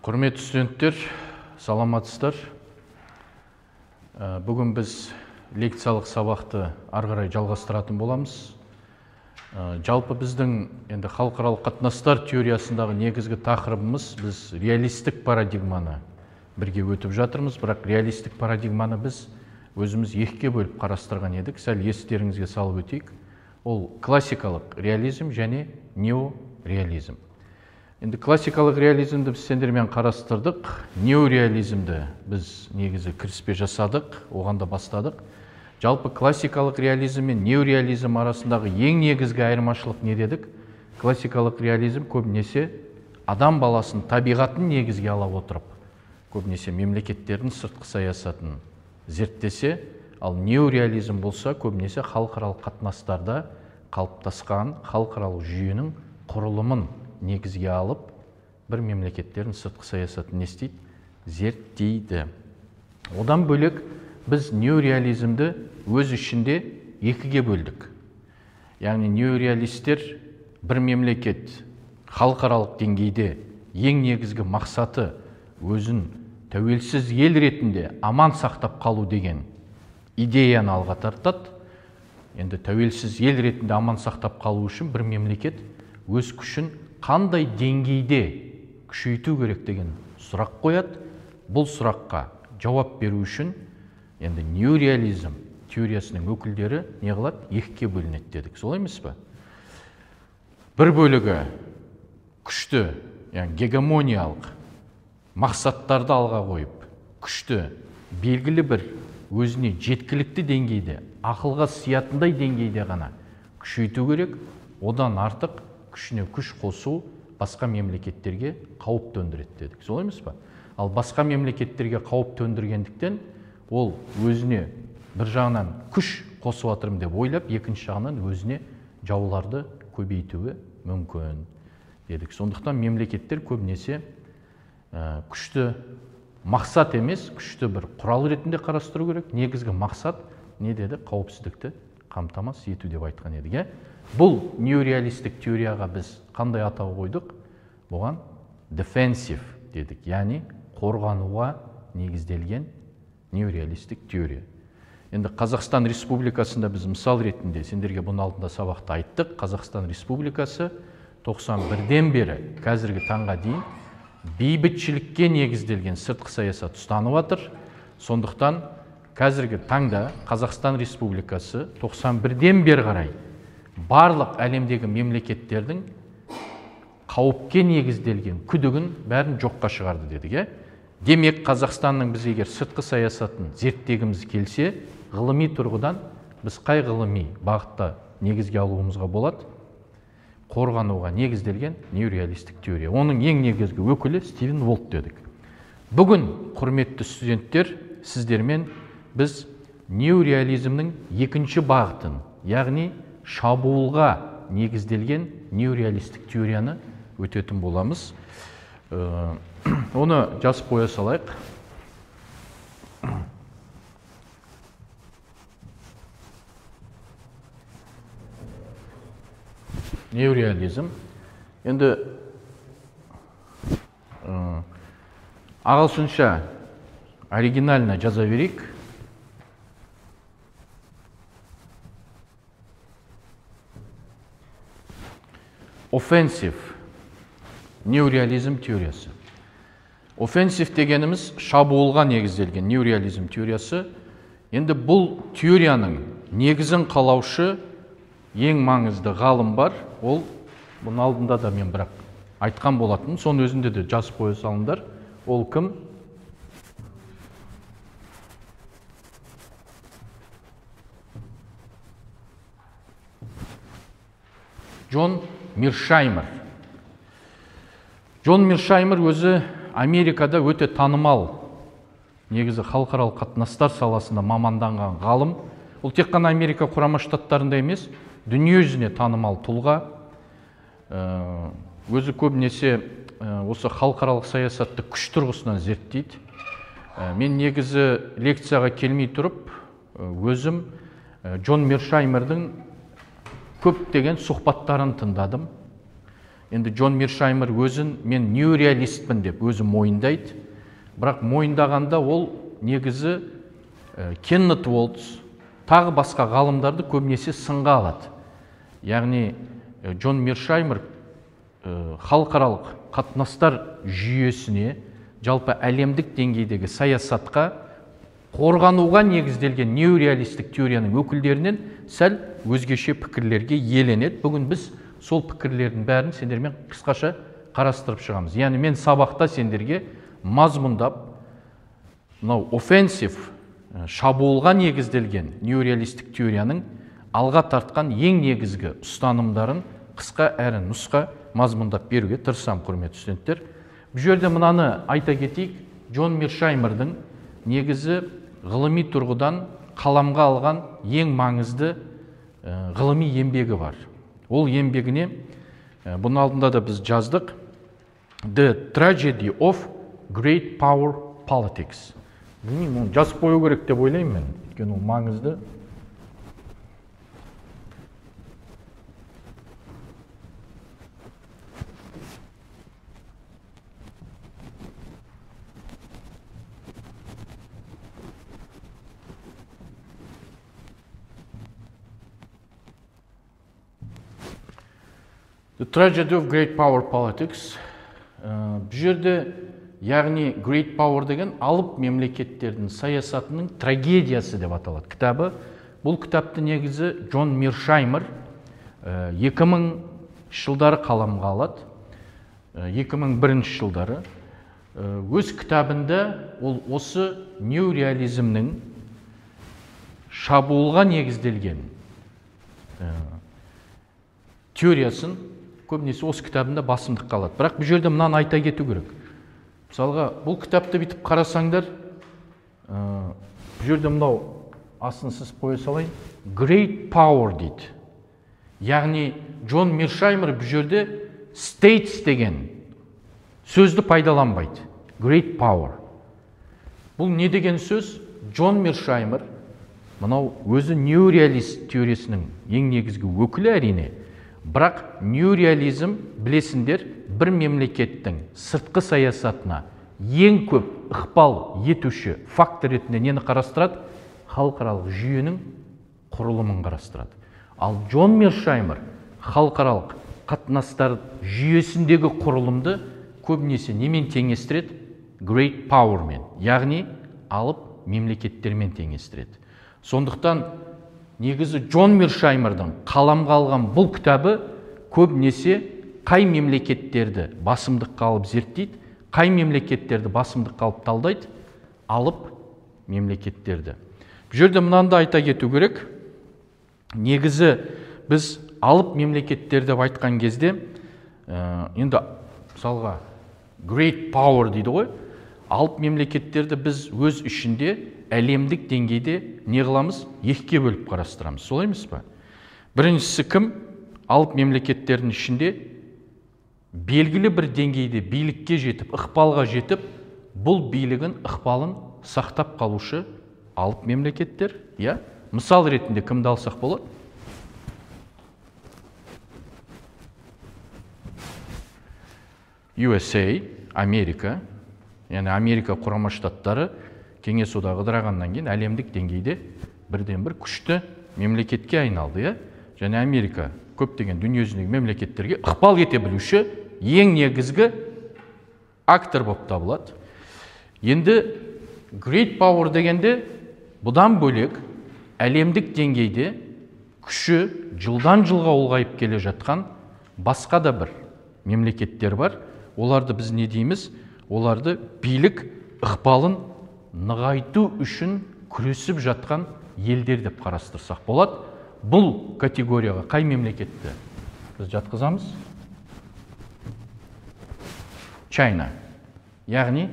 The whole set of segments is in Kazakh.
Құрметті студенттер, саламатсыздар. Бүгін біз лекциялық сабақты ары қарай жалғастыратын боламыз. Жалпы біздің енді халықаралық қатынастар теориясындағы негізгі тақырыбымыз, біз реалистік парадигманы бірге өтіп жатырмыз, бірақ реалистік парадигманы біз өзіміз екіге бөліп қарастырған едік. Сәл естеріңізге салып өтейік. Ол классикалық реализм және неореализм. Енді классикалық реализмді біз сендермен қарастырдық, неореализмді біз негізі кіріспе жасадық, оған да бастадық. Жалпы классикалық реализм мен неореализм арасындағы ең негізгі айырмашылық не дедік? Классикалық реализм көбінесе адам баласының табиғатын негізге ала отырып, көбінесе мемлекеттердің сыртқы саясатын зерттесе, ал неореализм болса көбінесе халықаралық қатынастарда қалыптасқан халықаралық жүйенің құрылымын негізге алып, бір мемлекеттердің сыртқы саясатын не істейді? Зерттейді. Одан бөлек біз неореализмді өз ішінде екіге бөлдік. Яғни неореалистер бір мемлекет халықаралық деңгейде ең негізгі мақсаты өзін тәуелсіз ел ретінде аман сақтап қалу деген идеяны алға тартады. Енді тәуелсіз ел ретінде аман сақтап қалу үшін бір мемлекет өз күшін қандай деңгейде күшейту керек деген сұрақ қояды. Бұл сұраққа жауап беру үшін енді неореализм теориясының өкілдері не қылады? Екіге бөлінеді дедік. Солай емес пе? Бір бөлігі күшті, яғни гегемониялық мақсаттарды алға қойып, күшті, белгілі бір өзіне жеткілікті деңгейде, ақылға сиятындай деңгейде ғана күшейту керек, одан артық күшіне күш қосу басқа мемлекеттерге қауіп төндіреді дедік. Солай емес пе? Ал басқа мемлекеттерге қауіп төндіргендіктен ол өзіне бір жағынан күш қосып жатырмын деп ойлап, екінші жағынан өзіне жауларды көбейтуі мүмкін дедік. Сондықтан мемлекеттер көбінесе күшті мақсат емес, күшті бір құрал ретінде қарастыру керек. Негізгі мақсат не деді? Қауіпсіздікті қамтамасыз ету деп айтқан едік. Иә? Бұл неореалистік теорияға біз қандай атау қойдық? Бұған defensive дедік, яғни қорғануға негізделген неореалистік теория. Енді Қазақстан Республикасында біз мысал ретінде, сендерге бұның алдында сабақта айттық, Қазақстан Республикасы 91-ден бері қазіргі таңға дейін бейбітшілікке негізделген сыртқы саясат ұстанып жатыр. Сондықтан қазіргі таңда Қазақстан Республикасы 91-ден бері қарай барлық әлемдегі мемлекеттердің қауіпке негізделген күдігін бәрін жоққа шығарды дедік. Е? Демек, Қазақстанның біз егер сыртқы саясатын зерттегіміз келсе, ғылыми тұрғыдан біз қай ғылыми бағытта негізге алуымызға болады? Қорғануға негізделген неореалистік теория. Оның ең негізгі өкілі Стивен Волт дедік. Бүгін, құрметті студенттер, сіздермен біз неореализмнің екінші бағытын, яғни шабуылға негізделген неореалистік теорияны өтетін боламыз. Оны жазып қоя салайық. Неореализм. Енді ағылшынша оригинально жаза берейік. Offensive неореализм теориясы. Offensive дегеніміз шабуылға негізделген неореализм теориясы. Енді бұл теорияның негізін қалаушы ең маңызды ғалым бар. Ол бұның алдында да мен бірақ айтқан болатын, соның өзінде де жазып қоя салыңдар. Ол кім? Джон Миршаймер. Джон Миршаймер өзі Америкада өте танымал, негізі халықаралық қатынастар саласында маманданған ғалым. Ол тек қана Америка Құрама Штаттарында емес, дүние жүзіне танымал тұлға. Өзі көбінесе осы халықаралық саясатты күш тұрғысынан зерттейді. Мен негізі лекцияға келмей тұрып, өзім Джон Миршаймердің көптеген сұхбаттарын тыңдадым. Енді Джон Миршаймер өзін мен неореалистпін деп өзі мойындайды. Бірақ мойындағанда ол негізі Кеннет Уолтс, тағы басқа ғалымдарды көбінесе сынға алады. Яғни Джон Миршаймер халықаралық қатынастар жүйесіне, жалпы әлемдік деңгейдегі саясатқа қорғануға негізделген неореалистік теорияның өкілдерінен сәл өзгеше пікірлерге иеленеді. Бүгін біз сол пікірлердің бәрін сендермен қысқаша қарастырып шығамыз. Яғни мен сабақта сендерге мазмұндап мынау офенсив, шабуылға негізделген неореалистік теорияның алға тартқан ең негізгі ұстанымдарын қысқа әрі нұсқа мазмұндап беруге тырысамын, құрметті студенттер. Бұл жерде мынаны айта кетейік, Джон Миршаймердің негізі ғылыми тұрғыдан қаламға алған ең маңызды ғылыми еңбегі бар. Ол еңбегіне, бұның алдында да біз жаздық, The Tragedy of Great Power Politics. Білмеймін, оны жазып қою керек деп ойлаймын мен, өйткені ол маңызды. The Tragedy of Great Power Politics. Бұл жерде, яғни Great Power деген алып мемлекеттердің саясатының трагедиясы деп аталады кітабы. Бұл кітапты негізі Джон Миршаймер 2000 жылдары қаламға алады. 2001 жылдары. Өз кітабында ол осы неореализмнің шабуылға негізделген теориясын көбінесе осы кітабында басымдыққа алады. Бірақ бұл жерде мынаны айта кету керек. Мысалға, бұл кітапты бүйтіп қарасаңдар, бұл жерде мынау астын сызып қоя салайын, Great Power дейді. Яғни Джон Миршаймер бұл жерде States деген сөзді пайдаланбайды. Great Power. Бұл не деген сөз? Джон Миршаймер мынау өзі неореалист теориясының ең негізгі өкілі әрине. Бірақ неореализм, білесіңдер, бір мемлекеттің сыртқы саясатына ең көп ықпал етуші фактор ретінде нені қарастырады? Халықаралық жүйенің құрылымын қарастырады. Ал Джон Миршаймер халықаралық қатынастар жүйесіндегі құрылымды көбінесе немен теңестіреді? Great Powerмен, яғни алып мемлекеттермен теңестіреді. Сондықтан негізі Джон Миршаймердің қаламға алған бұл кітабы көбінесе қай мемлекеттерді басымдыққа алып зерттейді, қай мемлекеттерді басымдыққа алып талдайды, алып мемлекеттерді. Бұл жерде мынаны да айта кету керек. Негізі біз алып мемлекеттер деп айтқан кезде, енді мысалға Great Power дейді ғой, алып мемлекеттерді біз өз ішінде әлемдік деңгейде не қыламыз? Екіге бөліп қарастырамыз. Солай емес пе? Біріншісі кім? Алып мемлекеттердің ішінде белгілі бір деңгейде билікке жетіп, ықпалға жетіп, бұл билігін, ықпалын сақтап қалушы алып мемлекеттер, иә? Мысал ретінде кімді алсақ болады? USA, Америка, яғни Америка Құрама Штаттары Кеңес Одағы ыдырағаннан кейін әлемдік деңгейде бірден бір күшті мемлекетке айналды, иә? Және Америка көптеген дүниежүзіндегі мемлекеттерге ықпал ете білуші ең негізгі актор болып табылады. Енді Great Power дегенде бұдан бөлек әлемдік деңгейде күші жылдан жылға ұлғайып келе жатқан басқа да бір мемлекеттер бар. Оларды біз не дейміз? Оларды билік ықпалын нығайту үшін күресіп жатқан елдер деп қарастырсақ болады. Бұл категорияға қай мемлекетті біз жатқызамыз? China, яғни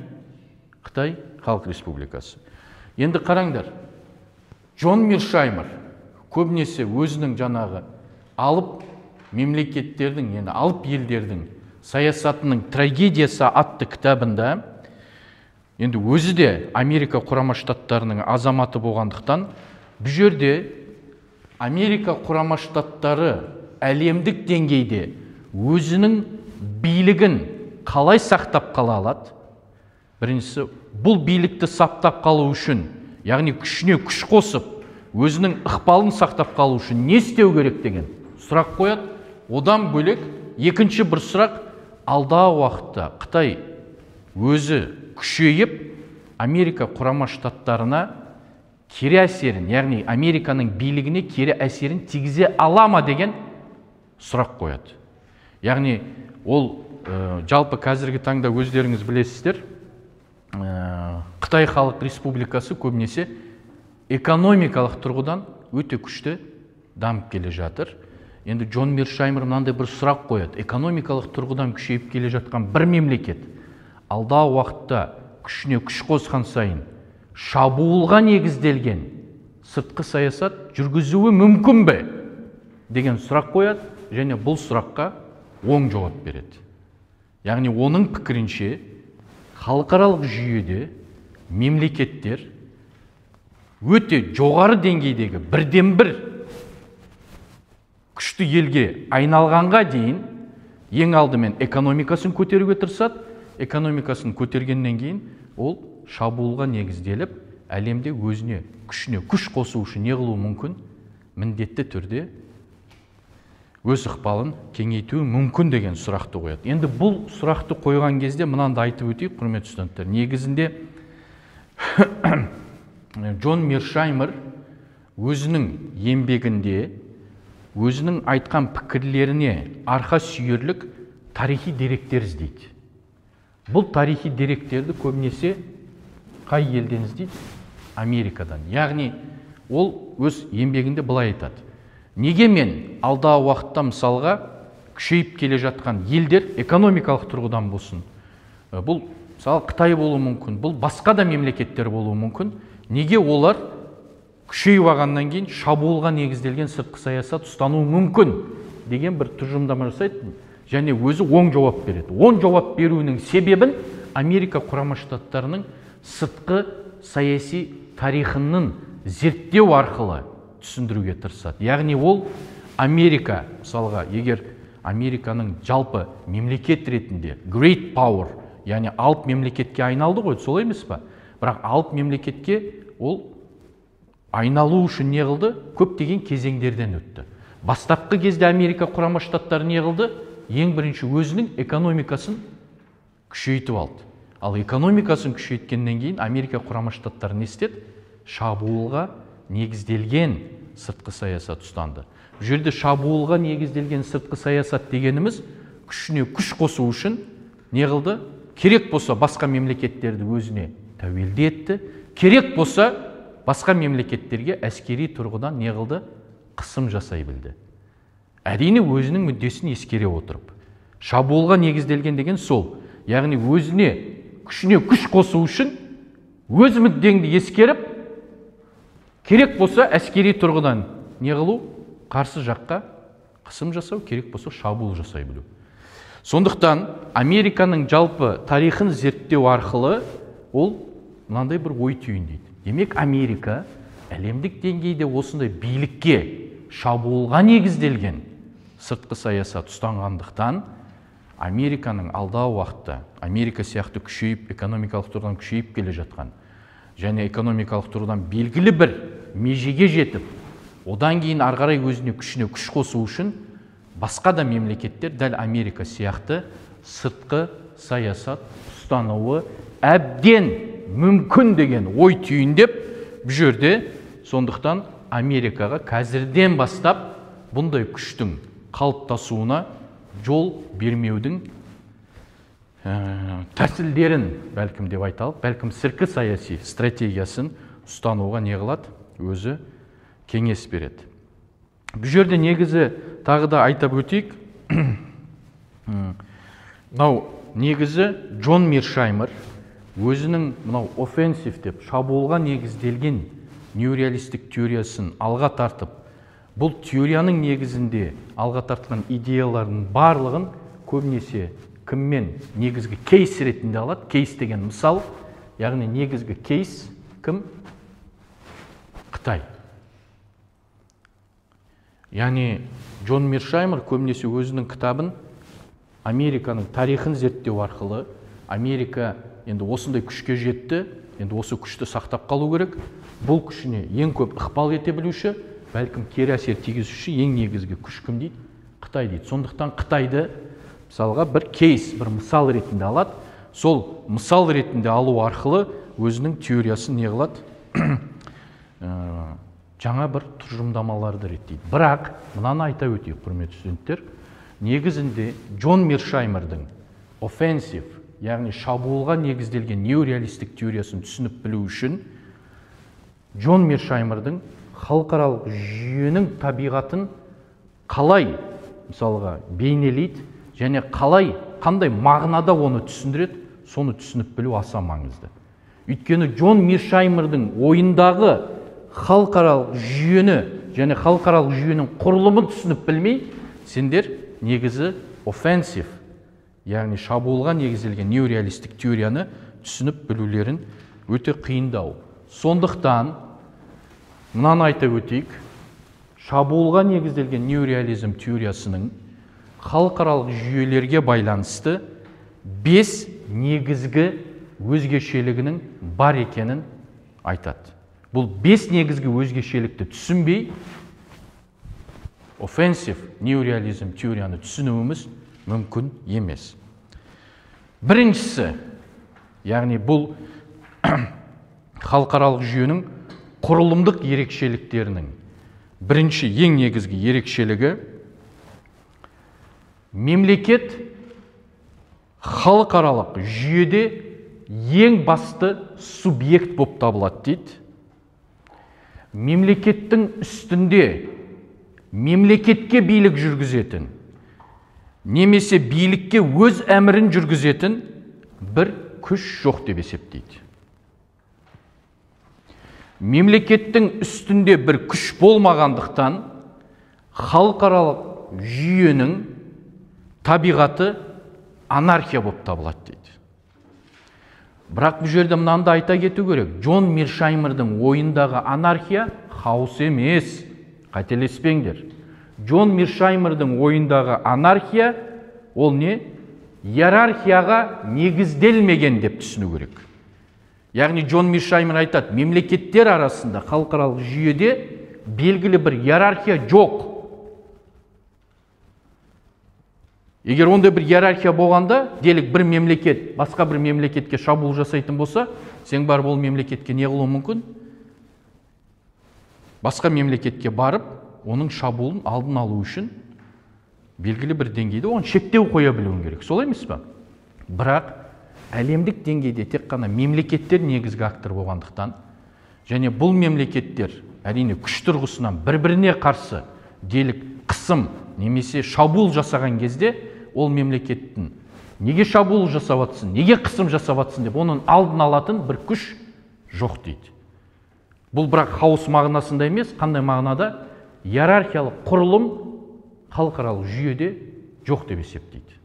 Қытай Халық Республикасы. Енді қараңдар, Джон Миршаймер көбінесе өзінің жаңағы алып мемлекеттердің, енді алып елдердің саясатының трагедиясы атты кітабында, енді өзі де Америка Құрама Штаттарының азаматы болғандықтан, бұл жерде Америка Құрама Штаттары әлемдік деңгейде өзінің билігін қалай сақтап қала алады? Біріншісі, бұл билікті сақтап қалу үшін, яғни күшіне күш қосып, өзінің ықпалын сақтап қалу үшін не істеу керек деген сұрақ қояды. Одан бөлек екінші бір сұрақ, алдағы уақытта Қытай өзі күшейіп, Америка Құрама Штаттарына кері әсерін, яғни Американың билігіне кері әсерін тигізе ала ма деген сұрақ қояды. Яғни ол жалпы қазіргі таңда өздеріңіз білесіздер, Қытай Халық Республикасы көбінесе экономикалық тұрғыдан өте күшті дамып келе жатыр. Енді Джон Миршаймер мынандай бір сұрақ қояды. Экономикалық тұрғыдан күшейіп келе жатқан бір мемлекет алдағы уақытта күшіне күш қосқан сайын шабуылға негізделген сыртқы саясат жүргізуі мүмкін бе деген сұрақ қояды және бұл сұраққа оң жауап береді. Яғни оның пікірінше, халықаралық жүйеде мемлекеттер өте жоғары деңгейдегі бірден-бір күшті елге айналғанға дейін ең алдымен экономикасын көтеруге тырысады. Экономикасын көтергеннен кейін ол шабуылға негізделіп, әлемде өзіне күшіне күш қосу үшін не қылуы мүмкін? Міндетті түрде өз ықпалын кеңейтуі мүмкін деген сұрақты қояды. Енді бұл сұрақты қойған кезде мынаны айтып өтейік, құрметті студенттер. Негізінде Джон Миршаймер өзінің еңбегінде өзінің айтқан пікірлеріне арқа сүйерлік тарихи деректер іздейді. Бұл тарихи деректерді көбінесе қай елден іздейді? Америкадан. Яғни ол өз еңбегінде былай айтады. Неге мен алдағы уақытта мысалға күшейіп келе жатқан елдер экономикалық тұрғыдан болсын, бұл мысалы Қытай болуы мүмкін, бұл басқа да мемлекеттер болуы мүмкін, неге олар күшейіп алғаннан кейін шабуылға негізделген сыртқы саясат ұстануы мүмкін деген бір тұжырымдама жасайды және өзі оң жауап береді. Оң жауап беруінің себебін Америка Құрама Штаттарының сыртқы саяси тарихының зерттеу арқылы түсіндіруге тырысады. Яғни ол Америка, мысалға, егер Американың жалпы мемлекет ретінде great power, яғни алып мемлекетке айналды ғой, солай емес па? Бірақ алып мемлекетке ол айналу үшін не қылды? Көптеген кезеңдерден өтті. Бастапқы кезде Америка Құрама Штаттары не қылды? Ең бірінші өзінің экономикасын күшейтіп алды. Ал экономикасын күшейткеннен кейін Америка Құрама Штаттары не істеді? Шабуылға негізделген сыртқы саясат ұстанды. Бұл жерде шабуылға негізделген сыртқы саясат дегеніміз күшіне күш қосу үшін не қылды? Керек болса басқа мемлекеттерді өзіне тәуелді етті, керек болса басқа мемлекеттерге әскери тұрғыдан не қылды? Қысым жасай білді. Әрине өзінің мүддесін ескере отырып. Шабуылға негізделген деген сол. Яғни өзіне күшіне күш қосу үшін өз мүддеңді ескеріп, керек болса әскери тұрғыдан не қылу? Қарсы жаққа қысым жасау, керек болса шабуыл жасай білу. Сондықтан Американың жалпы тарихын зерттеу арқылы ол мынандай бір ой түйіндейді. Демек, Америка әлемдік деңгейде осындай билікке шабуылға негізделген сыртқы саясат ұстанғандықтан Американың алдағы уақытта Америка сияқты күшейіп, экономикалық тұрғыдан күшейіп келе жатқан және экономикалық тұрғыдан белгілі бір межеге жетіп, одан кейін ары қарай өзіне күшіне күш қосу үшін басқа да мемлекеттер дәл Америка сияқты сыртқы саясат ұстануы әбден мүмкін деген ой түйіндеп, бұл жерде сондықтан Америкаға қазірден бастап бұндай күштің қалыптасуына жол бермеудің тәсілдерін бәлкім деп айталық, бәлкім сыртқы саяси стратегиясын ұстануға не қылады? Өзі кеңес береді. Бұл жерде негізі тағы да айтап өтейік. Мынау негізі Джон Миршаймер өзінің мынау офенсив деп шабуылға негізделген неореалистік теориясын алға тартып, бұл теорияның негізінде алға тартқан идеялардың барлығын көбінесе кіммен негізгі кейс ретінде алады. Кейс деген мысал, яғни негізгі кейс кім? Қытай. Яғни Джон Миршаймер көбінесе өзінің кітабын Американың тарихын зерттеу арқылы Америка енді осындай күшке жетті, енді осы күшті сақтап қалу керек. Бұл күшіне ең көп ықпал ете білуші, бәлкім кері әсер тигізуші ең негізгі күш кім дейді? Қытай дейді. Сондықтан Қытайды мысалға бір кейс, бір мысал ретінде алады. Сол мысал ретінде алу арқылы өзінің теориясын не қылады? Жаңа бір тұжырымдамаларды реттейді. Бірақ мынаны айта өтейік, құрметті студенттер, негізінде Джон Миршаймердің offensive, яғни шабуылға негізделген неореалистік теориясын түсініп білу үшін Джон Миршаймердің халықаралық жүйенің табиғатын қалай мысалға бейнелейді және қалай, қандай мағынада оны түсіндіреді, соны түсініп білу аса маңызды. Өйткені Джон Миршаймердің ойындағы халықаралық жүйені және халықаралық жүйенің құрылымын түсініп білмей, сендер негізі offensive, яғни шабуылға негізделген неореалистік теорияны түсініп білулерін өте қиындау. Сондықтан мынаны айта өтейік, шабуылға негізделген неореализм теориясының халықаралық жүйелерге байланысты 5 негізгі өзгешелігінің бар екенін айтады. Бұл 5 негізгі өзгешелікті түсінбей, offensive неореализм теорияны түсінуіміз мүмкін емес. Біріншісі, яғни бұл халықаралық жүйенің құрылымдық ерекшеліктерінің бірінші ең негізгі ерекшелігі мемлекет халықаралық жүйеде ең басты субъект болып табылады дейді. Мемлекеттің үстінде мемлекетке билік жүргізетін немесе билікке өз әмірін жүргізетін бір күш жоқ деп есептейді. Мемлекеттің үстінде бір күш болмағандықтан халықаралық жүйенің табиғаты анархия болып табылады дейді. Бірақ бұл жерде мынаны да айта кету керек. Джон Миршаймердің ойындағы анархия хаос емес, қателеспеңдер. Джон Миршаймердің ойындағы анархия ол не? Иерархияға негізделмеген деп түсіну керек. Яғни Джон Миршаймер айтады, мемлекеттер арасында халықаралық жүйеде белгілі бір иерархия жоқ. Егер ондай бір иерархия болғанда, делік бір мемлекет басқа бір мемлекетке шабуыл жасайтын болса, сен барып ол мемлекетке не қылуың мүмкін? Басқа мемлекетке барып, оның шабуылын алдын алу үшін белгілі бір деңгейде оған шектеу қоя білуің керек. Солай емес пе? Бірақ әлемдік деңгейде тек қана мемлекеттер негізгі актор болғандықтан, және бұл мемлекеттер әрине күш тұрғысынан бір-біріне қарсы делік қысым немесе шабуыл жасаған кезде, ол мемлекеттің неге шабуыл жасап атсын, неге қысым жасап атсын деп оның алдын алатын бір күш жоқ дейді. Бұл бірақ хаос мағынасында емес, қандай мағынада? Иерархиялық құрылым халықаралық жүйеде жоқ деп есептейді.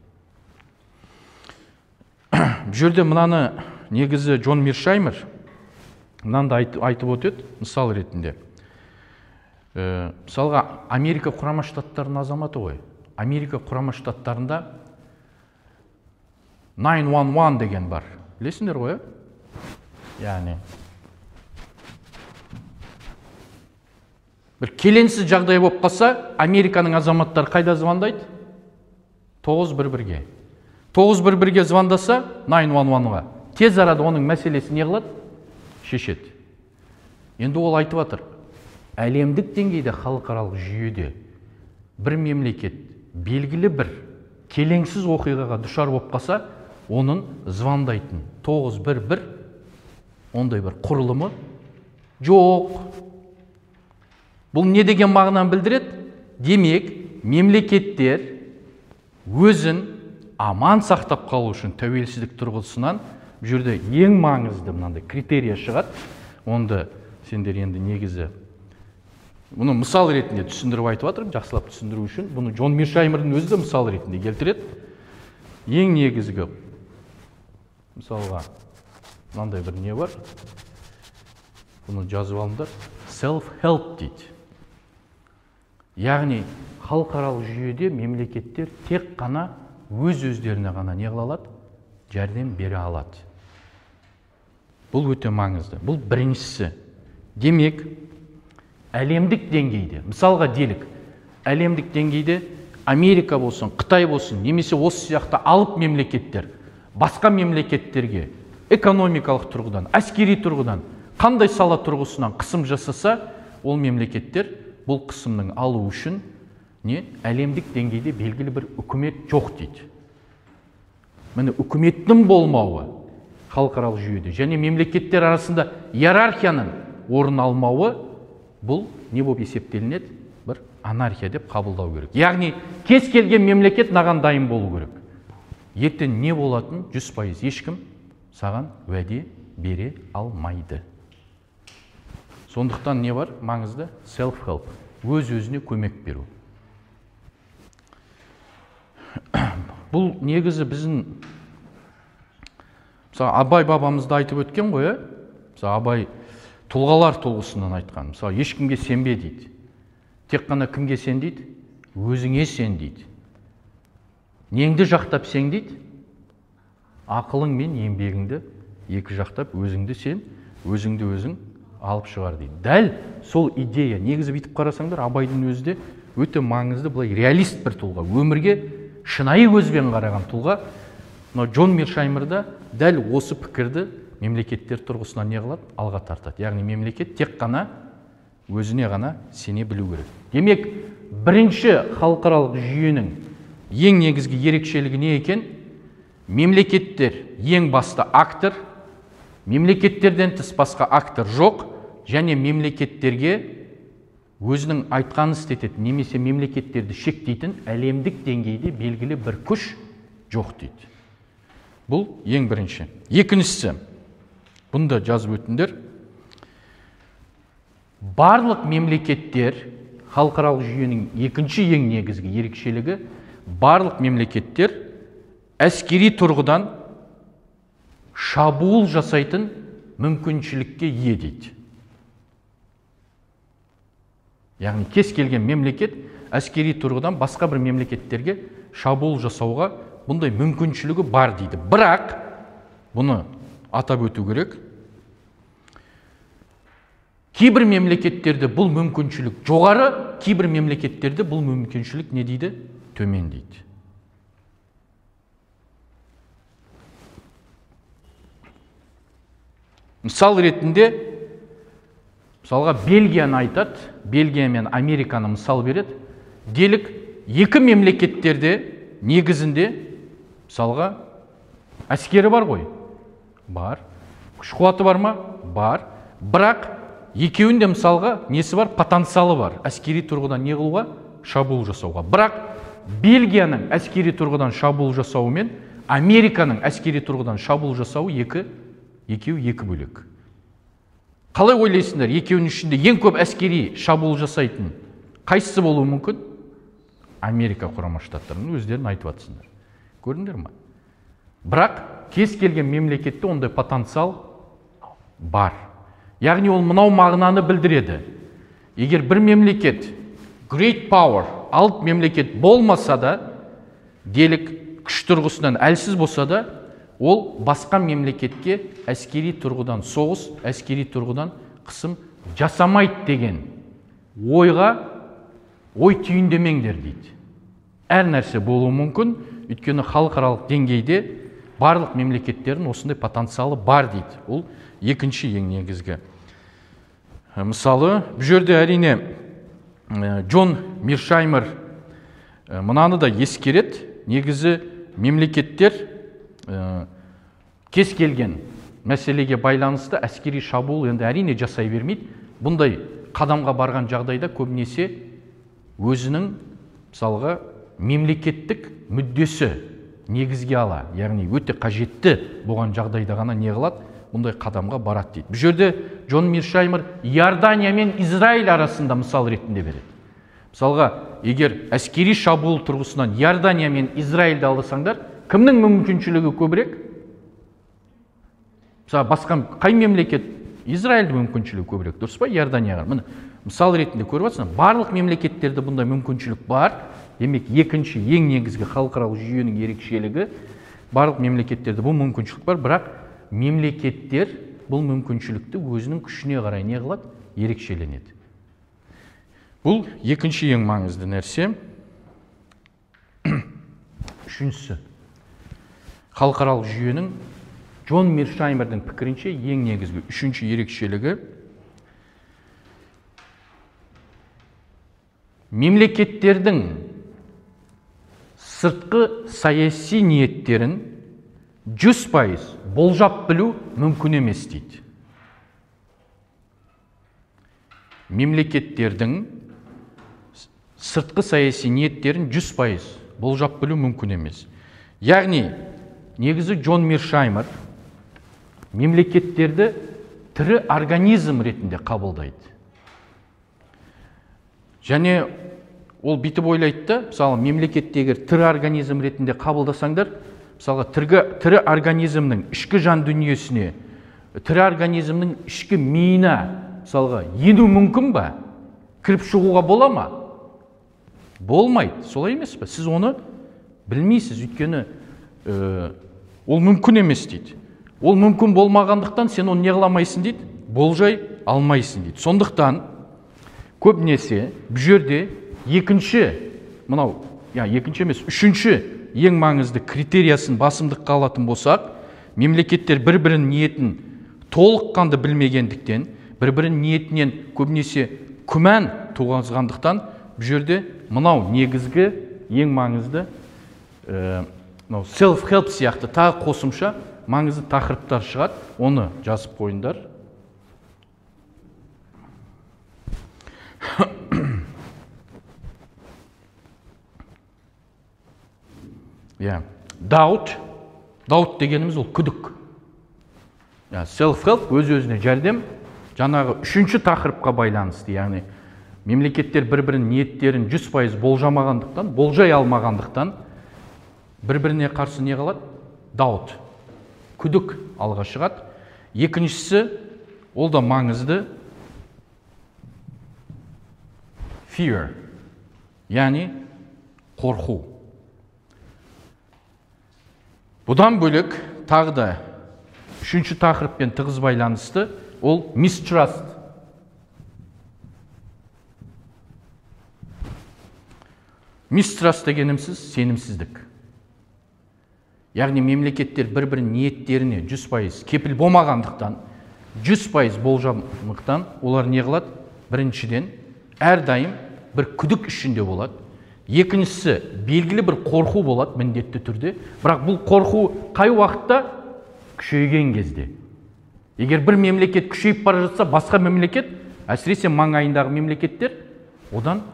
Бұл жерде мынаны негізі Джон Миршаймер мынаны да айтып өтеді мысал ретінде. Мысалға Америка Құрама Штаттарының азаматы ғой. Америка Құрама Штаттарында 911 деген бар. Білесіңдер ғой, яғни бір келеңсіз жағдай болып қалса, Американың азаматтары қайда звондайды? 911-ге. 911-ге звондаса, 911-ға. Тез арада оның мәселесі не қылады? Шешеді. Енді ол айтып жатыр, әлемдік деңгейде халықаралық жүйеде бір мемлекет белгілі бір келеңсіз оқиғаға душар болып қалса, оның звондайтын 911 ондай бір құрылымы жоқ. Бұл не деген мағынаны білдіреді? Демек, мемлекеттер өзін аман сақтап қалу үшін тәуелсіздік тұрғысынан бұл жерде ең маңызды мынандай критерия шығады. Онды сендер енді негізі бұны мысал ретінде түсіндіріп айтып жатырмын, жақсылап түсіндіру үшін. Бұны Джон Миршаймердің өзі де мысал ретінде келтіреді. Ең негізгі мысалға мынандай бір не бар. Бұны жазып алыңдар. Self-help дейді. Яғни халықаралық жүйеде мемлекеттер тек қана өз өздеріне ғана не қыла алады? Жәрдем бере алады. Бұл өте маңызды. Бұл біріншісі. Демек, әлемдік деңгейде, мысалға делік, әлемдік деңгейде Америка болсын, Қытай болсын, немесе осы сияқты алып мемлекеттер, басқа мемлекеттерге экономикалық тұрғыдан, әскери тұрғыдан, қандай сала тұрғысынан қысым жасаса, ол мемлекеттер бұл қысымның алу үшін не әлемдік деңгейде белгілі бір үкімет жоқ дейді. Міне, үкіметтің болмауы халықаралық жүйеде және мемлекеттер арасында иерархияның орын алмауы, бұл не болып есептелінеді? Бір анархия деп қабылдау керек. Яғни кез келген мемлекет мынаған дайын болу керек. Ертең не болатын 100% ешкім саған уәде бере алмайды. Сондықтан не бар? Маңызды self-help, өз-өзіне көмек беру. Бұл негізі біздің, мысалы, Абай бабамыз да айтып өткен ғой, Мысалы, Абай тұлғалар тұлғысынан айтқан. Мысалы, ешкімге сенбе дейді. Тек қана кімге сен дейді? Өзіңе сен дейді. Неңді жақтап сен дейді? Ақылың мен еңбегіңді екі жақтап өзіңді сен, өзіңді өзің алып шығар дейді. Дәл сол идея. Негізі бүйтіп қарасаңдар, Абайдың өзі де өте маңызды, былай реалист бір тұлға, өмірге шынайы көзбен қараған тұлға. Мынау Джон Миршаймер да дәл осы пікірді мемлекеттер тұрғысынан не қылады? Алға тартады. Яғни мемлекет тек қана өзіне ғана сене білу керек. Демек, бірінші халықаралық жүйенің ең негізгі ерекшелігі не екен? Мемлекеттер ең басты актор, мемлекеттерден тыс басқа актор жоқ, және мемлекеттерге өзінің айтқанын істететін немесе мемлекеттерді шектейтін әлемдік деңгейде белгілі бір күш жоқ дейді. Бұл ең бірінші. Екіншісі, бұны да жазып өтіңдер. Барлық мемлекеттер, халықаралық жүйенің екінші ең негізгі ерекшелігі, барлық мемлекеттер әскери тұрғыдан шабуыл жасайтын мүмкіншілікке ие дейді. Яғни кез келген мемлекет әскери тұрғыдан басқа бір мемлекеттерге шабуыл жасауға бұндай мүмкіншілігі бар дейді. Бірақ бұны атап өту керек. Кейбір мемлекеттерде бұл мүмкіншілік жоғары, кейбір мемлекеттерде бұл мүмкіншілік не дейді? Төмен дейді. Мысал ретінде, мысалға Бельгияны айтады, Бельгия мен Американы мысал береді. Делік, екі мемлекеттерде негізінде, мысалға, әскері бар ғой? Бар. Күш қуаты бар ма? Бар. Бірақ екеуінде мысалға несі бар? Потенциалы бар. Әскери тұрғыдан не қылуға? Шабуыл жасауға. Бірақ Бельгияның әскери тұрғыдан шабуыл жасауы мен Американың әскери тұрғыдан шабуыл жасауы екеуі екі бөлек. Қалай ойлайсыңдар, екеуінің ішінде ең көп әскери шабуыл жасайтын қайсысы болуы мүмкін? Америка Құрама Штаттарының өздерін айтып жатсыңдар. Көрдіңдер ма? Бірақ кез келген мемлекетте ондай потенциал бар. Яғни ол мынау мағынаны білдіреді. Егер бір мемлекет great power, алып мемлекет болмаса да, делік күш тұрғысынан әлсіз болса да, ол басқа мемлекетке әскери тұрғыдан соғыс, әскери тұрғыдан қысым жасамайды деген ойға ой түйіндемеңдер дейді. Әр нәрсе болуы мүмкін, өйткені халықаралық деңгейде барлық мемлекеттердің осындай потенциалы бар дейді. Ол екінші ең негізгі. Мысалы, бұл жерде әрине Джон Миршаймер мынаны да ескереді. Негізі мемлекеттер кез келген мәселеге байланысты әскери шабуыл енді әрине жасай бермейді. Бұндай қадамға барған жағдайда көбінесе өзінің мысалға мемлекеттік мүддесі негізге ала, яғни өте қажетті болған жағдайда ғана не қылады, бұндай қадамға барады дейді. Бұл жерде Джон Миршаймер Иордания мен Израиль арасында мысал ретінде береді. Мысалға, егер әскери шабуыл тұрғысынан Иордания мен Израильді алсаңдар, кімнің мүмкіншілігі көбірек? Мысалы, басқа қай мемлекет? Израильдің мүмкіншілігі көбірек, дұрыс па? Иорданияға. Міне, мысал ретінде көріп жатсыңдар, барлық мемлекеттерде бұндай мүмкіншілік бар, Демек, екінші ең негізгі халықаралық жүйенің ерекшелігі, барлық мемлекеттерде бұл мүмкіншілік бар, бірақ мемлекеттер бұл мүмкіншілікті өзінің күшіне қарай не қылады? Ерекшеленеді. Бұл екінші ең маңызды нәрсе. Үшіншісі, халықаралық жүйенің Джон Миршаймердің пікірінше ең негізгі үшінші ерекшелігі мемлекеттердің сыртқы саяси ниеттерін 100% болжап білу мүмкін емес дейді. Мемлекеттердің сыртқы саяси ниеттерін 100% болжап білу мүмкін емес. Яғни, негізі Джон Миршаймер мемлекеттерді тірі организм ретінде қабылдайды. Және ол бүйтіп ойлайды да, мысалы, мемлекетті егер тірі организм ретінде қабылдасаңдар, мысалға, тірі организмнің ішкі жан дүниесіне, тірі организмнің ішкі миына, мысалға, ену мүмкін ба? Кіріп шығуға бола ма? Болмайды, солай емес пе? Сіз оны білмейсіз, өйткені ол мүмкін емес дейді. Ол мүмкін болмағандықтан сен оны не қыла алмайсың дейді? Болжай алмайсың дейді. Сондықтан көбінесе бұл жерде екінші, мынау, я, екінші емес, үшінші ең маңызды критериясын басымдыққа алатын болсақ, мемлекеттер бір-бірінің ниетін толыққанды білмегендіктен, бір-бірінің ниетінен көбінесе күмән туғызғандықтан, бұл жерде мынау негізгі ең маңызды, мынау self-help сияқты тағы қосымша маңызды тақырыптар шығады, оны жазып қойыңдар. Yeah. Doubt, doubt дегеніміз ол күдік. Self-help өз-өзіне жәрдем, жаңағы үшінші тақырыпқа байланысты, яғни мемлекеттер бір-бірінің ниеттерін 100% болжамағандықтан, болжай алмағандықтан бір-біріне қарсы не қалады? Doubt, күдік алға шығады. Екіншісі, ол да маңызды, fear, яғни қорқу. Бұдан бөлек тағы да үшінші тақырыппен тығыз байланысты, ол mistrust. Mistrust дегеніміз сенімсіздік. Яғни мемлекеттер бір-бірінің ниеттеріне 100% кепіл болмағандықтан, 100% болжамдықтан олар не қылады? Біріншіден, әрдайым бір күдік ішінде болады. Екіншісі, белгілі бір қорқу болады міндетті түрде. Бірақ бұл қорқу қай уақытта? Күшейген кезде. Егер бір мемлекет күшейіп бара жатса, басқа мемлекет, әсіресе маңайындағы мемлекеттер, одан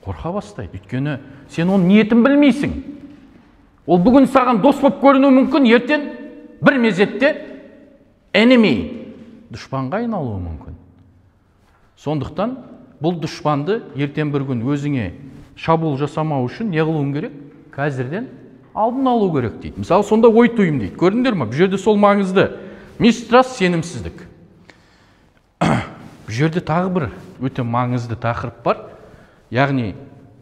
қорқа бастайды. Өйткені сен оның ниетін білмейсің. Ол бүгін саған дос болып көрінуі мүмкін, ертең бір мезетте enemy, дұшпанға айналуы мүмкін. Сондықтан бұл дұшпанды ертең бір күн өзіңе шабуыл жасамау үшін не қылуың керек? Қазірден алдын алу керек дейді. Мысалы, сонда ой түйім дейді. Көрдіңдер ме? Бұл жерде сол маңызды. Mistrust, сенімсіздік. Бұл жерде тағы бір өте маңызды тақырып бар. Яғни,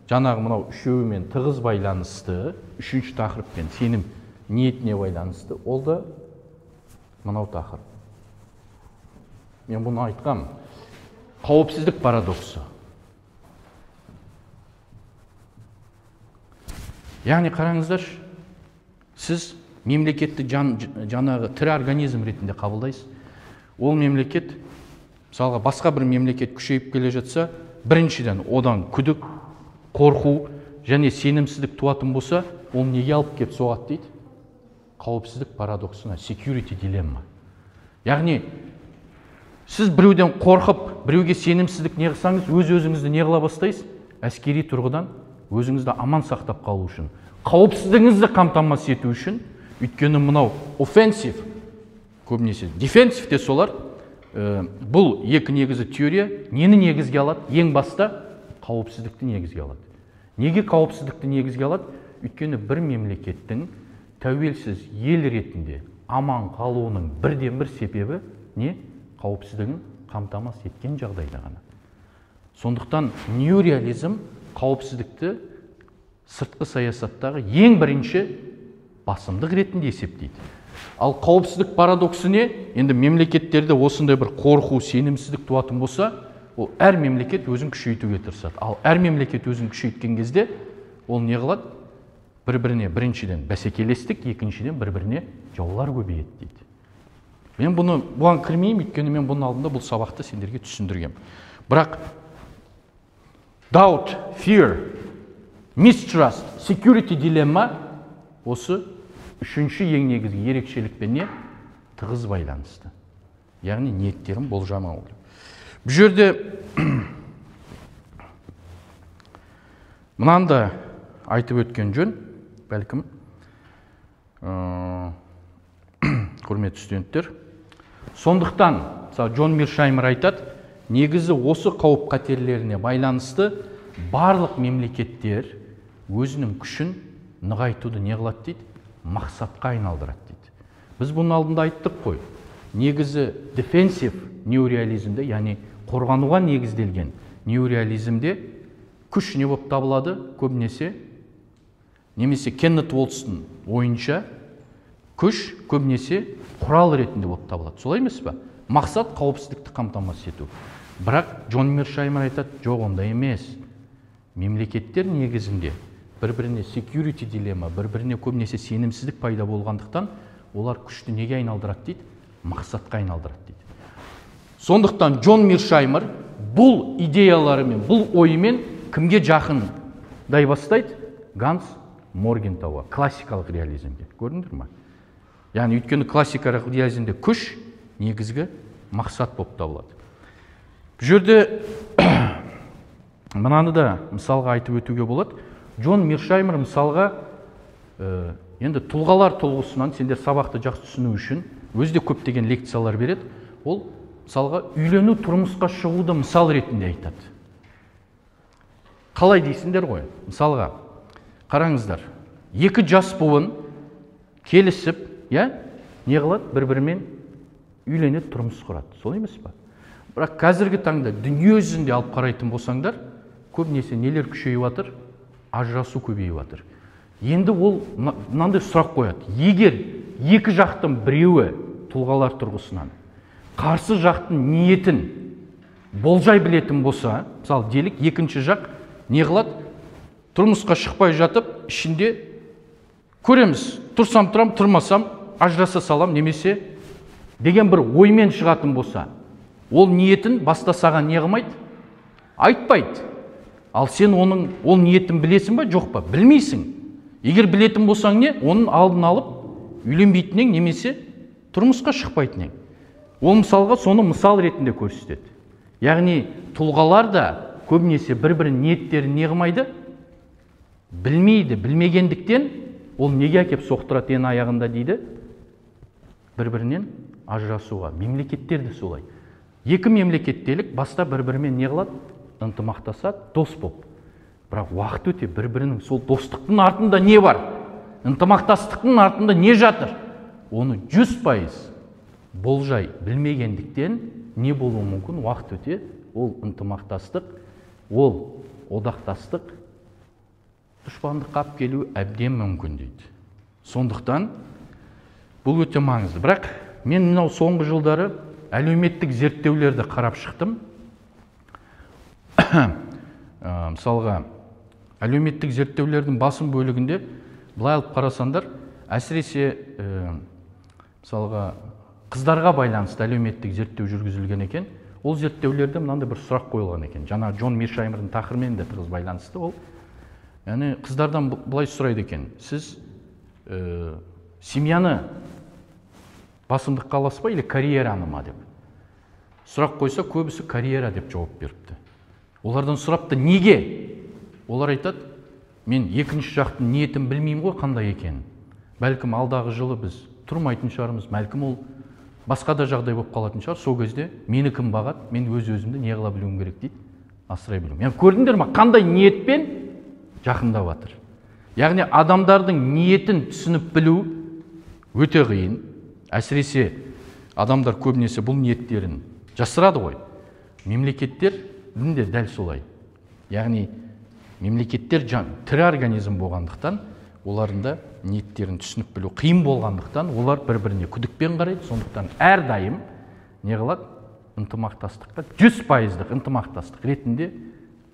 жаңағы мынау үшеуімен тығыз байланысты, үшінші тақырыппен сенім ниетіне байланысты, ол да мынау тақырып. Мен бұны айтқам. Қауіпсіздік парадоксы. Яғни қараңыздаршы, сіз мемлекетті жаңағы тірі организм ретінде қабылдайсыз. Ол мемлекет, мысалға, басқа бір мемлекет күшейіп келе жатса, біріншіден одан күдік, қорқу және сенімсіздік туатын болса, ол неге алып келіп соғады дейді? Қауіпсіздік парадоксына, security dilemma. Яғни сіз біреуден қорқып, біреуге сенімсіздік не қылсаңыз, өз-өзіңізді не қыла бастайсыз? Әскери тұрғыдан өзіңізді аман сақтап қалу үшін, қауіпсіздігіңізді қамтамасыз ету үшін, өйткені мынау offensive, көбінесе defensive те солар, бұл екі негізі теория нені негізге алады? Ең баста қауіпсіздікті негізге алады. Неге қауіпсіздікті негізге алады? Өйткені бір мемлекеттің тәуелсіз ел ретінде аман қалуының бірден-бір себебі не? Қауіпсіздігін қамтамасыз еткен жағдайда ғана. Сондықтан неореализм Қауіпсіздікті сыртқы саясаттағы ең бірінші басымдық ретінде есептейді. Ал қауіпсіздік парадоксы не? Енді мемлекеттерде осындай бір қорқу, сенімсіздік туатын болса, ол әр мемлекет өзін күшейтуге тырысады. Ал әр мемлекет өзін күшейткен кезде ол не қылады? Бір-біріне біріншіден бәсекелестік, екіншіден бір-біріне жаулар көбейеді дейді. Мен бұны бұған кірмеймін, өйткені мен бұның алдында бұл сабақты сендерге түсіндіргем. Бірақ doubt, fear, mistrust, security dilemma осы үшінші ең негізгі ерекшелікпен не? Тығыз байланысты. Яғни ниеттерін болжамау. Бұл жерде мынаны да айтып өткен жөн, бәлкім, құрметті студенттер. Сондықтан, мысалы, Джон Миршаймер айтады, негізі осы қауіп қатерлеріне байланысты барлық мемлекеттер өзінің күшін нығайтуды не қылады дейді? Мақсатқа айналдырады дейді. Біз бұның алдында айттық қой. Негізі дефенсив неореализмде, яғни қорғануға негізделген неореализмде күш не болып табылады көбінесе? Немесе Кеннет Уолтстың ойынша күш көбінесе құрал ретінде болып табылады. Солай емес пе? Мақсат қауіпсіздікті қамтамасыз ету. Бірақ Джон Миршаймер айтады, жоқ, ондай емес. Мемлекеттер негізінде бір-біріне security дилемма, бір-біріне көбінесе сенімсіздік пайда болғандықтан, олар күшті неге айналдырады дейді? Мақсатқа айналдырады дейді. Сондықтан Джон Миршаймер бұл идеяларымен, бұл ойымен кімге жақындай бастайды? Ганс Моргентауға, классикалық реализмге. Көрдіңдер ме? Яғни өйткені классикалық реализмде күш негізгі мақсат болып табылады. Бұл жерде мынаны да мысалға айтып өтуге болады. Джон Миршаймер мысалға енді тұлғалар тұлғысынан сендер сабақты жақсы түсіну үшін өзі де көптеген лекциялар береді. Ол мысалға үйлену, тұрмысқа шығуды мысал ретінде айтады. Қалай дейсіңдер ғой? Мысалға қараңыздар, екі жас буын келісіп, иә, не қылады? Бір-бірімен үйленеді, тұрмыс құрады. Солай емес пе? Бірақ қазіргі таңда дүние жүзінде алып қарайтын болсаңдар, көбінесе нелер күшейіп жатыр? Ажырасу көбейіп жатыр. Енді ол мынандай сұрақ қояды. Егер екі жақтың біреуі тұлғалар тұрғысынан қарсы жақтың ниетін болжай білетін болса, мысалы, делік екінші жақ не қылады? Тұрмысқа шықпай жатып, ішінде көреміз, тұрсам тұрам, тұрмасам ажыраса салам, немесе деген бір оймен шығатын болса, ол ниетін баста саған не қылмайды? Айтпайды. Ал сен оның ол ниетін білесің ба, жоқ па? Білмейсің. Егер білетін болсаң не? Оның алдын алып үйленбейтін немесе тұрмысқа шықпайтын. Ол мысалға соны мысал ретінде көрсетеді. Яғни тұлғалар да көбінесе бір-бірінің ниеттерін не қылмайды? Білмейді. Білмегендіктен ол неге әкеп соқтырады ең аяғында дейді? Бір-бірінен ажырасуға. Мемлекеттер де солай. Екі мемлекеттелік баста бір-бірімен не қылады? Ынтымақтасады, дос болып. Бірақ уақыт өте бір-бірінің сол достықтың артында не бар? Ынтымақтастықтың артында не жатыр? Оны 100% болжай білмегендіктен не болуы мүмкін? Уақыт өте ол ынтымақтастық, ол одақтастық дұшпандыққа алып келуі әбден мүмкін дейді. Сондықтан бұл өте маңызды. Бірақ мен мынау соңғы жылдары әлеуметтік зерттеулерді қарап шықтым. Мысалға, әлеуметтік зерттеулердің басым бөлігінде былай алып қарасаңдар, әсіресе мысалға қыздарға байланысты әлеуметтік зерттеу жүргізілген екен. Ол зерттеулерде мынандай бір сұрақ қойылған екен. Жаңа Джон Миршаймердің тақырыбымен де тығыз байланысты ол. Яғни қыздардан былай сұрайды екен: сіз семьяны басымдыққа аласыз ба или карьераны ма деп. Сұрақ қойса, көбісі карьера деп жауап беріпті. Олардан сұрапты, неге? Олар айтады, мен екінші жақтың ниетін білмеймін ғой қандай екенін. Бәлкім алдағы жылы біз тұрмайтын шығармыз, бәлкім ол басқа да жағдай болып қалатын шығар. Сол кезде мені кім бағады, мен өз өзімді не қыла білуім керек дейді, асырай білуім. Яғни көрдіңдер ме, қандай ниетпен жақындап жатыр. Яғни адамдардың ниетін түсініп білу өте қиын. Әсіресе адамдар көбінесе бұл ниеттерін жасырады ғой. Мемлекеттердің де дәл солай. Яғни Мемлекеттер тірі организм болғандықтан, олардың да ниеттерін түсініп білу қиын болғандықтан, олар бір-біріне күдікпен қарайды. Сондықтан әрдайым не қылады? Ынтымақтастыққа 100% ынтымақтастық ретінде,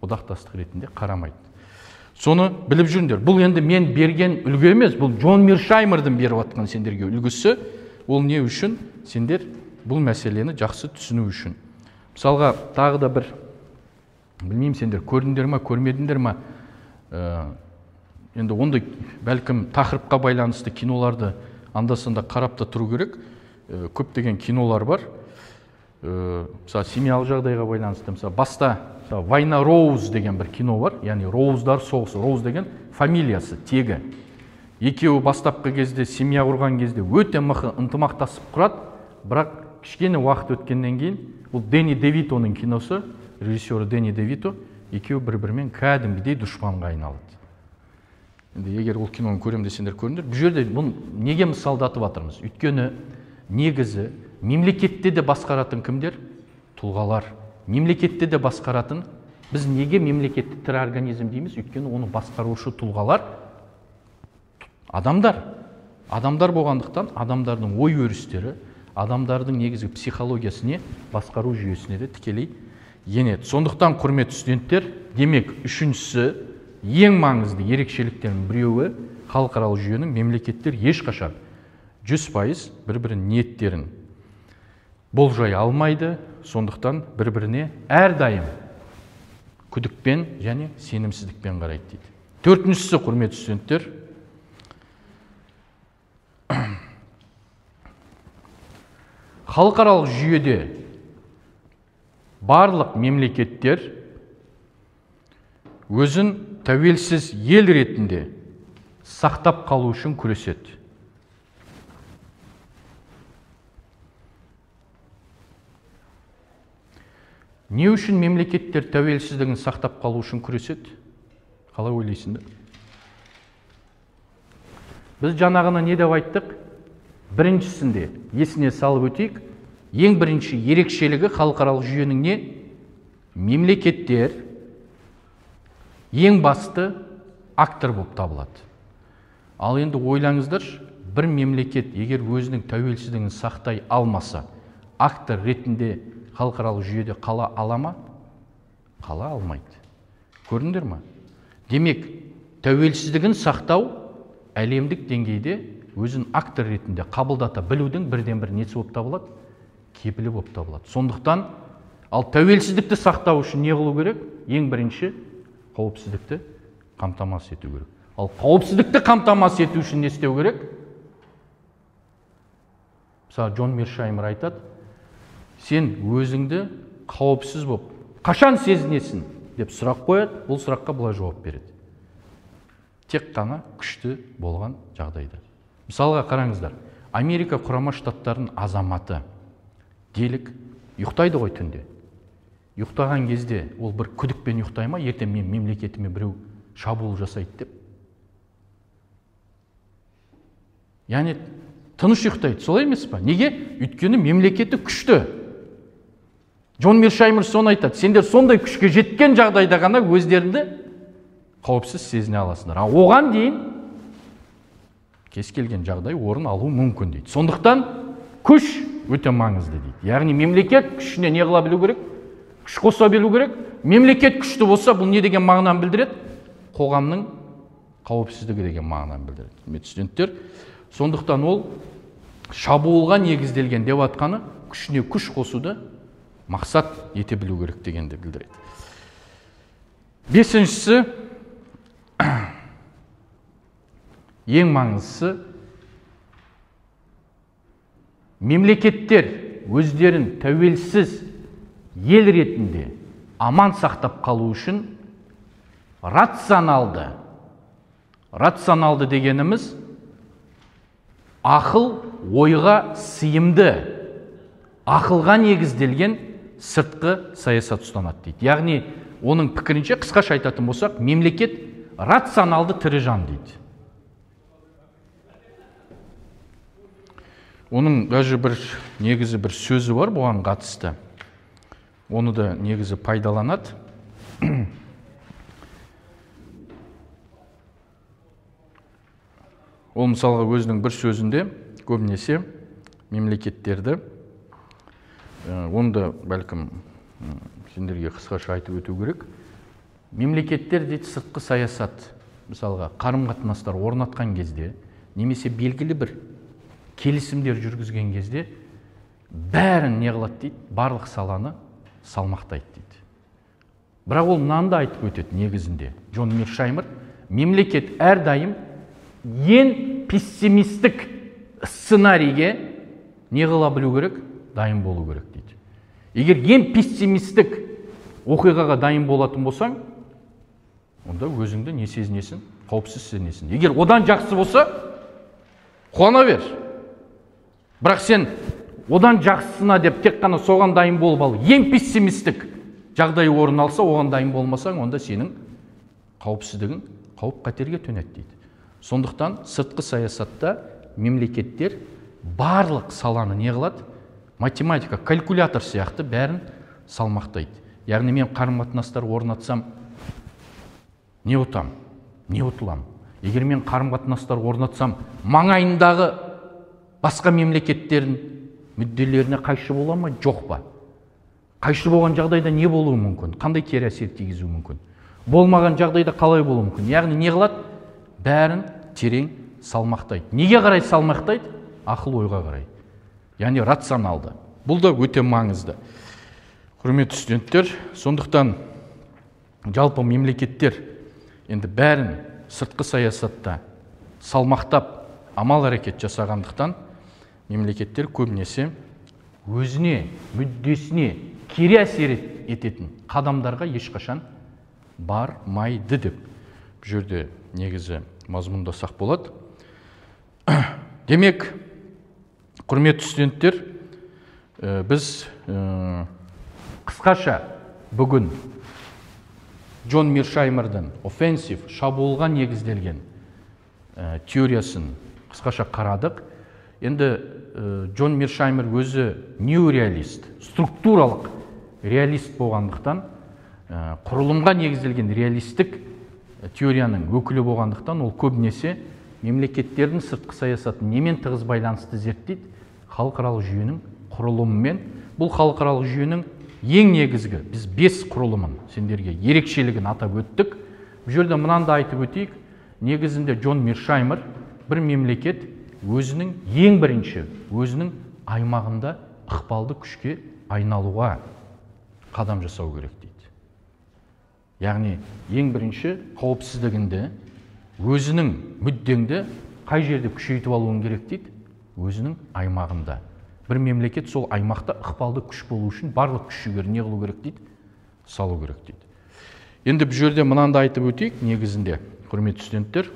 одақтастық ретінде қарамайды. Соны біліп жүріңдер. Бұл енді мен берген үлгі емес, бұл Джон Миршаймердің беріп жатқан сендерге үлгісі. Ол не үшін? Сендер бұл мәселені жақсы түсіну үшін. Мысалға, тағы да бір, білмеймін, сендер көрдіңдер ма, көрмедіңдер ма, енді ондай бәлкім тақырыпқа байланысты киноларды анда-санда қарап та тұру керек. Көптеген кинолар бар. Мысалы, семьялық жағдайға байланысты, мысалы, баста, мысалы, Война Роуз деген бір кино бар, яғни Роуздар соғысы. Роуз деген фамилиясы, тегі. Екеуі бастапқы кезде, семья құрған кезде өте мықты ынтымақтасып құрады, бірақ кішкене уақыт өткеннен кейін, бұл Дэнни Девитоның киносы, режиссері Дэнни Девито, екеуі бір-бірімен кәдімгідей дұшпанға айналады. Енді егер ол киноны көрем десеңдер көріңдер. Бұл жерде бұны неге мысалдатып жатырмыз? Өйткені негізі мемлекетте де басқаратын кімдер? Тұлғалар. Мемлекетте де басқаратын, біз неге мемлекетті тірі организм дейміз? Өйткені оны басқарушы тұлғалар адамдар. Адамдар болғандықтан адамдардың ой өрістері, адамдардың негізгі психологиясы не? Басқару жүйесіне де тікелей енеді. Сондықтан, құрметті студенттер, демек, үшіншісі, ең маңызды ерекшеліктердің біреуі, халықаралық жүйенің мемлекеттер ешқашан 100% бір-бірінің ниеттерін болжай алмайды, сондықтан бір-біріне әрдайым күдікпен және сенімсіздікпен қарайды дейді. Төртіншісі, құрметті студенттер, халықаралық жүйеде барлық мемлекеттер өзін тәуелсіз ел ретінде сақтап қалу үшін күреседі. Не үшін мемлекеттер тәуелсіздігін сақтап қалу үшін күреседі? Қалай ойлайсыңдар? Біз жаңағына не деп айттық? Біріншісінде есіне салып өтейік. Ең бірінші ерекшелігі халықаралық жүйенің не? Мемлекеттер ең басты актор болып табылады. Ал енді ойлаңыздаршы, бір мемлекет егер өзінің тәуелсіздігін сақтай алмаса, актор ретінде халықаралық жүйеде қала ала ма? Қала алмайды. Көрдіңдер ма? Демек, тәуелсіздігін сақтау әлемдік деңгейде өзін актор ретінде қабылдата білудің бірден-бір несі болып табылады? Кепілі болып табылады. Сондықтан, ал тәуелсіздікті сақтау үшін не қылу керек? Ең бірінші қауіпсіздікті қамтамасыз ету керек. Ал қауіпсіздікті қамтамасыз ету үшін не істеу керек? Мысалы, Джон Миршаймер айтады, сен өзіңді қауіпсіз болып қашан сезінесің деп сұрақ қояды, бұл сұраққа былай жауап береді. Тек қана күшті болған жағдайда. Мысалға қараңыздар, Америка Құрама Штаттарының азаматы делік ұйықтайды ғой түнде. Ұйықтаған кезде ол бір күдікпен ұйықтай ма, ертең мен мемлекетіме біреу шабуыл жасайды деп. Яғни тыныш ұйықтайды, солай емес па? Неге? Өйткені мемлекеті күшті. Джон Миршаймер соны айтады, сендер сондай күшке жеткен жағдайда ғана өздеріңді қауіпсіз сезіне аласыңдар. А оған дейін кез келген жағдай орын алуы мүмкін дейді. Сондықтан күш өте маңызды дейді. Яғни мемлекет күшіне не қыла білу керек? Күш қоса білу керек. Мемлекет күшті болса, бұл не деген мағынаны білдіреді? Қоғамның қауіпсіздігі деген мағынаны білдіреді. Құрметті студенттер, сондықтан ол шабуылға негізделген деп атқаны күшіне күш қосуды мақсат ете білу керек дегенді білдіреді. Бесіншісі, ең маңыздысы, мемлекеттер өздерін тәуелсіз ел ретінде аман сақтап қалу үшін рационалды, рационалды дегеніміз ақыл ойға сыйымды, ақылға негізделген сыртқы саясат ұстанады дейді. Яғни оның пікірінше, қысқаша айтатын болсақ, мемлекет рационалды тірі жан дейді. Оның даже бір негізі бір сөзі бар бұған қатысты. Оны да негізі пайдаланады. Ол мысалға өзінің бір сөзінде көбінесе мемлекеттерді, оны да бәлкім сендерге қысқаша айтып өту керек. Мемлекеттер дейді сыртқы саясат, мысалға қарым-қатынастар орнатқан кезде, немесе белгілі бір келісімдер жүргізген кезде бәрін не қылады дейді, барлық саланы салмақтайды дейді. Бірақ ол мынаны да айтып өтеді негізінде. Джон Миршаймер, мемлекет әрдайым ең пессимистік сценарийге не қыла білу керек, дайын болу керек дейді. Егер ең пессимистік оқиғаға дайын болатын болсаң, онда өзіңді не сезінесің, қауіпсіз сезінесің. Егер одан жақсы болса, қуана бер. Бірақ сен одан жақсысына деп тек қана соған дайын болып ал, ең пессимистік жағдай орын алса, оған дайын болмасаң, онда сенің қауіпсіздігің қауіп-қатерге төнеді дейді. Сондықтан сыртқы саясатта мемлекеттер барлық саланы не қылады? Математика, калькулятор сияқты бәрін салмақтайды. Яғни мен қарым-қатынастар орнатсам, не ұтам, не ұтылам? Егер мен қарым-қатынастар орнатсам, маңайындағы басқа мемлекеттердің мүдделеріне қайшы бола ма, жоқ па? Қайшы болған жағдайда не болуы мүмкін? Қандай кері әсер тигізуі мүмкін? Болмаған жағдайда қалай болуы мүмкін? Яғни не қылады? Бәрін терең салмақтайды. Неге қарай салмақтайды? Ақыл ойға қарай. Яғни рационалды. Бұл да өте маңызды. Құрметті студенттер, сондықтан жалпы мемлекеттер енді бәрін сыртқы саясатта салмақтап амал әрекет жасағандықтан мемлекеттер көбінесе өзіне, мүддесіне кері әсер ететін қадамдарға ешқашан бармайды деп бұл жерде негізі мазмұндасақ болады. Демек, құрметті студенттер, біз қысқаша бүгін Джон Миршаймердің офенсив, шабуылға негізделген теориясын қысқаша қарадық. Енді Джон Миршаймер өзі неореалист, структуралық реалист болғандықтан, құрылымға негізделген реалистік теорияның өкілі болғандықтан, ол көбінесе мемлекеттердің сыртқы саясатын немен тығыз байланысты зерттейді? Халықаралық жүйенің құрылымымен. Бұл халықаралық жүйенің ең негізгі, біз 5 құрылымын сендерге ерекшелігін атап өттік. Бұл жерде мынаны да айтып өтейік. Негізінде Джон Миршаймер бір мемлекет өзінің ең бірінші, өзінің аймағында ықпалды күшке айналуға қадам жасау керек дейді. Яғни ең бірінші қауіпсіздігінде өзінің мүддеңді қай жерде күшейтіп алуың керек дейді? Өзінің аймағында. Бір мемлекет сол аймақта ықпалды күш болу үшін барлық күш жігерін не қылу керек дейді? Салу керек дейді. Енді бұл жерде мынаны да айтып өтейік негізінде, құрметті студенттер.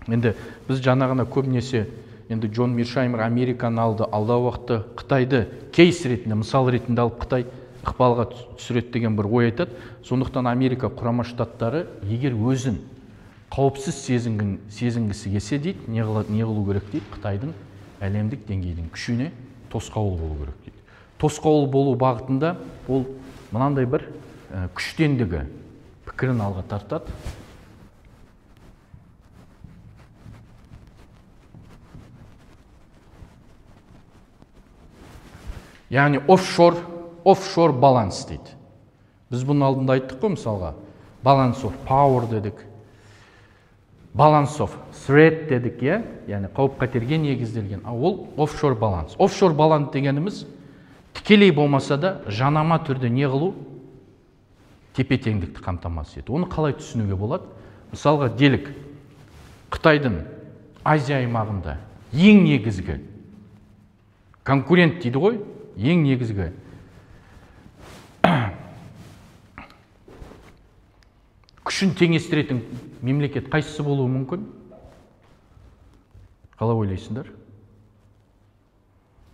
Енді біз жаңағына көбінесе енді Джон Миршаймер Американы алды, алдағы уақытта Қытайды кейс ретінде, мысал ретінде алып Қытай ықпалға түсіреді деген бір ой айтады. Сондықтан Америка Құрама Штаттары егер өзін қауіпсіз сезінгісі келсе дейді, не қылу керек дейді? Қытайдың әлемдік деңгейдің күшіне тосқауыл болу керек дейді. Тосқауыл болу бағытында ол мынандай бір күштендігі пікірін алға тартады. Яғни офшор баланс дейді. Біз бұның алдында айттық қой, мысалға, balance of power дедік, balance of threat дедік, иә? Яғни қауіп-қатерге негізделген. А ол офшор баланс. Офшор баланс дегеніміз тікелей болмаса да жанама түрде не қылу? Тепе-теңдікті қамтамасыз ету. Оны қалай түсінуге болады? Мысалға, делік, Қытайдың Азия аймағында ең негізгі конкурент дейді ғой, ең негізгі күшін теңестіретін мемлекет қайсысы болуы мүмкін? Қалай ойлайсыңдар?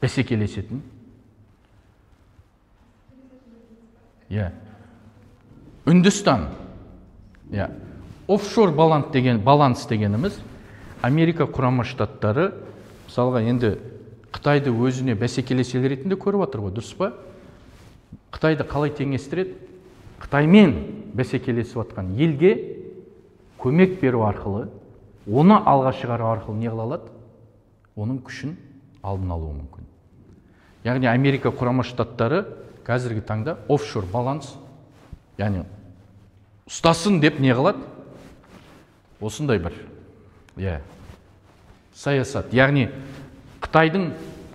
Бәсекелесетін? Иә. Үндістан. Иә. Офшор баланс дегеніміз Америка Құрама Штаттары, мысалға, енді Қытайды өзіне бәсекелес ел ретінде көріп отыр ғой, дұрыс па? Қытайды қалай теңестіреді? Қытаймен бәсекелесіп жатқан елге көмек беру арқылы Оны алға шығару арқылы не қыла алады? Оның күшін алдын алуы мүмкін. Яғни Америка Құрама Штаттары қазіргі таңда офшор баланс, яғни ұстасын деп не қылады? Осындай бір, саясат. Яғни Қытайдың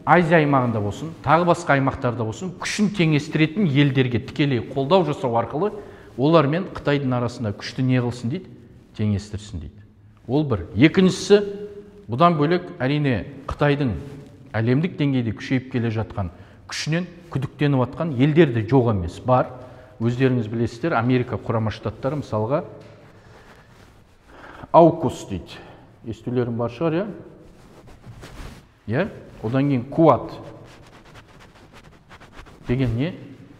Азия аймағында болсын, тағы басқа аймақтарда болсын, күшін теңестіретін елдерге тікелей қолдау жасау арқылы олар мен Қытайдың арасында күшті не қылсын дейді, теңестірсін дейді. Ол бір. Екіншісі, бұдан бөлек әрине Қытайдың әлемдік деңгейде күшейіп келе жатқан күшінен күдіктеніп жатқан елдер де жоқ емес, бар. Өздеріңіз білесіздер, Америка Құрама Штаттары мысалға AUKUS дейді. Естулерің бар шығар, иә? Иә? Одан кейін Куад деген не?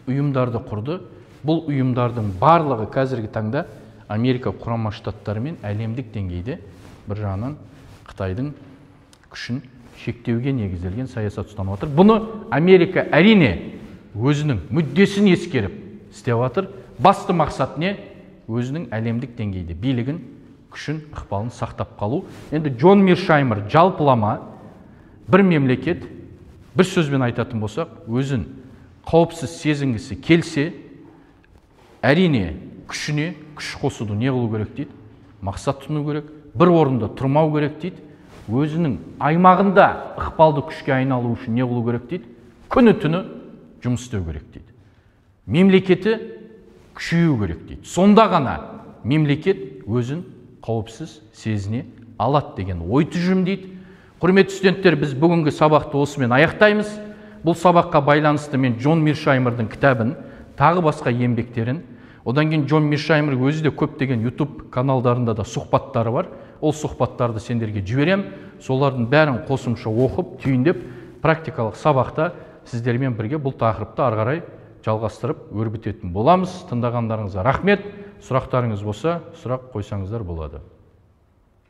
Ұйымдарды құрды. Бұл ұйымдардың барлығы қазіргі таңда Америка Құрама Штаттарымен әлемдік деңгейде бір жағынан Қытайдың күшін шектеуге негізделген саясат ұстанып отыр. Бұны Америка әрине өзінің мүддесін ескеріп істеп жатыр. Басты мақсат не? Өзінің әлемдік деңгейде билігін, күшін, ықпалын сақтап қалу. Енді Джон Миршаймер жалпылама бір мемлекет, бір сөзбен айтатын болсақ, өзін қауіпсіз сезінгісі келсе, әрине күшіне күш қосуды не қылу керек дейді? Мақсат тұтыну керек, бір орында тұрмау керек дейді. Өзінің аймағында ықпалды күшке айналу үшін не қылу керек дейді? Күні түні жұмыс істеу керек дейді. Мемлекеті күшею керек дейді. Сонда ғана мемлекет өзін қауіпсіз сезіне алады деген ой түжім дейді. Құрметті студенттер, біз бүгінгі сабақты осымен аяқтаймыз. Бұл сабаққа байланысты мен Джон Миршаймердің кітабын, тағы басқа еңбектерін, одан кейін Джон Миршаймер өзі де көптеген YouTube каналдарында да сұхбаттары бар. Ол сұхбаттарды сендерге жіберем. Солардың бәрін қосымша оқып, түйіндеп, практикалық сабақта сіздермен бірге бұл тақырыпты ары қарай жалғастырып өрбітетін боламыз. Тыңдағандарыңызға рахмет. Сұрақтарыңыз болса, сұрақ қойсаңыздар болады.